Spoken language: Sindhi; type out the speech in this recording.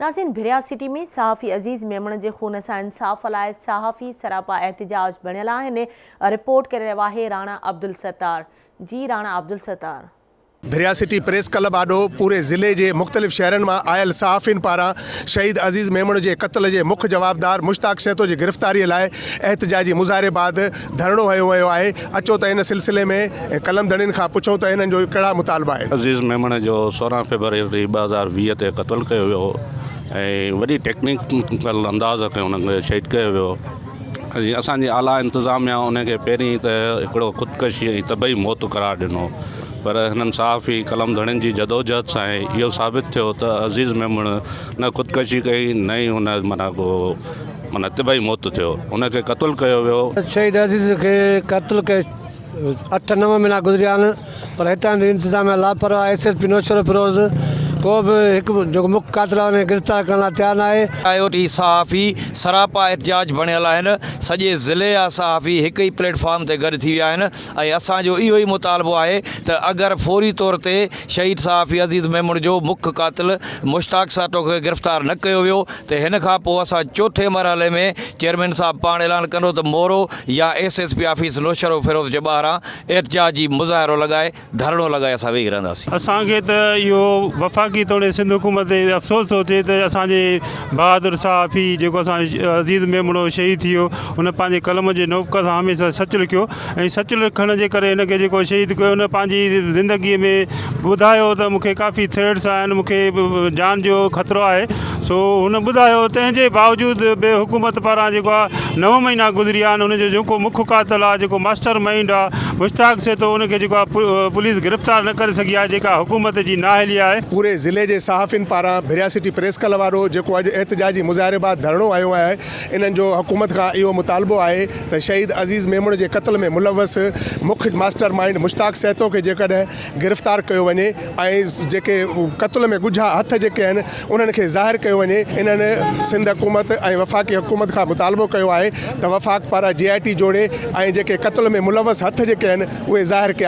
ناظرين ڀريا سٽي ۾ صحافي عزيز ميمڻ جي خون سان انصاف لاء صحافي سراپا احتجاج بڻيل آهن رپورٽ ڪري رهيو آهي راڻا عبدالستار جي راڻا عبدالستار. ڀريا سٽي پريس ڪلب آڏو پوري ضلعي جي مختلف شهرن مان آيل صحافين پاران شهيد عزيز ميمڻ جي قتل جي مک جوابدار مشتاق سهتو جي گرفتاري لاء احتجاجي مظاهري بعد ڌرڻو هنيو ويو آهي اچو ته ان سلسلي ۾ قلم ڌڻين کان پڇون ته هنن جو ڪهڙا مطالبا آهن. عزيز ميمڻ جو 16 فيبروري 2020 تي قتل ڪيو ويو ۽ وڏي ٽيڪنيڪل انداز کي ان کي شهيد ڪيو ويو ۽ اسان جي اعليٰ انتظاميا ان کي پهرين ته هڪڙو خودڪشي ۽ طبعي موت قرار ڏنو پر هنن صحافي قلم ڌڻين جي جدوجهد سان اهو ثابت ٿيو ته عزيز ميمڻ نه خودڪشي ڪئي نه ئي هن معنيٰ ڪو معنيٰ طبعي موت ٿيو هن کي قتل ڪيو ويو. شهيد عزيز کي قتل ڪئي اٺ نو مهينا گذريا آهن پر هتان جي انتظاميا لاپرواهه ايس ايس پي نوشهروفيروز ڪو به هڪ جيڪو مک قاتل آهي ان کي گرفتار ڪرڻ لاء تيار ناهي. آيو ته هي صحافي سراپا احتجاج بڻيل آهن سڄي ضلعي جا صحافي هڪ ئي پليٽ فارم تي گڏ ٿي ويا آهن ۽ اسان جو اهو ئي مطالبو آهي ته اگر فوري طور تي شهيد صحافي عزيز ميمڻ جو مک قاتل مشتاق سهتو کي گرفتار نه ڪيو ويو ته هن کان پوء اسان چوٿين مرحلي ۾ چيئرمين صاحب پاڻ اعلان ڪندو ته مورو يا S S P office Naushahro Feroze جي ٻاهران احتجاجي مظاهرو لڳائي ڌرڻو لڳائي اسان ويهي رهنداسين. اسان کي ته اهو وفاقي توڙي سنڌ حڪومت تي افسوس ٿو ٿئي ته اسان جي بهادر صحافي جيڪو اسان جو عزيز ميمڻو شهيد ٿي ويو ان پنهنجي قلم جي نوڪ سان هميشه سچ لکيو ۽ سچ لکڻ جي ڪري هن کي جيڪو شهيد ڪيو هن پنهنجي زندگي ۾ ٻڌايو ته مون کي ڪافي ٿريٽس آهن مون کي جان جو خطرو آهي سو هن ٻڌايو تنهن جي باوجود به حڪومت پاران جيڪو آهي نو مهينا گذري ويا آهن هن جو جيڪو مک قاتل آهي جيڪو ماسٽر مائنڊ آهي مشتاق سهتو ان کي جيڪو آهي پوليس گرفتار نه ڪري سگهي آهي جيڪا حڪومت جي نااهلي آهي. پوري ضلعي جي صحافين پاران ڀريا سٽي پريس ڪلب آڏو جيڪو اڄ احتجاجي مظاهري بعد ڌرڻو هنيو آهي انهن جو حڪومت کان اهو مطالبو آهي ته شهيد عزيز ميمڻ جي قتل ۾ ملوث مک ماسٽر مائينڊ مشتاق سهتو کي جيڪڏهن گرفتار ڪيو وڃي ۽ جيڪي قتل ۾ ڳجها هٿ جيڪي آهن انهن کي ظاهر ڪيو وڃي انهن سنڌ حڪومت ۽ وفاقي حڪومت کان مطالبو ڪيو آهي ته وفاق پاران جي آء ٽي جوڙي ۽ جيڪي قتل ۾ ملوث هٿ جيڪي آهن اهي ظاهر ڪيا.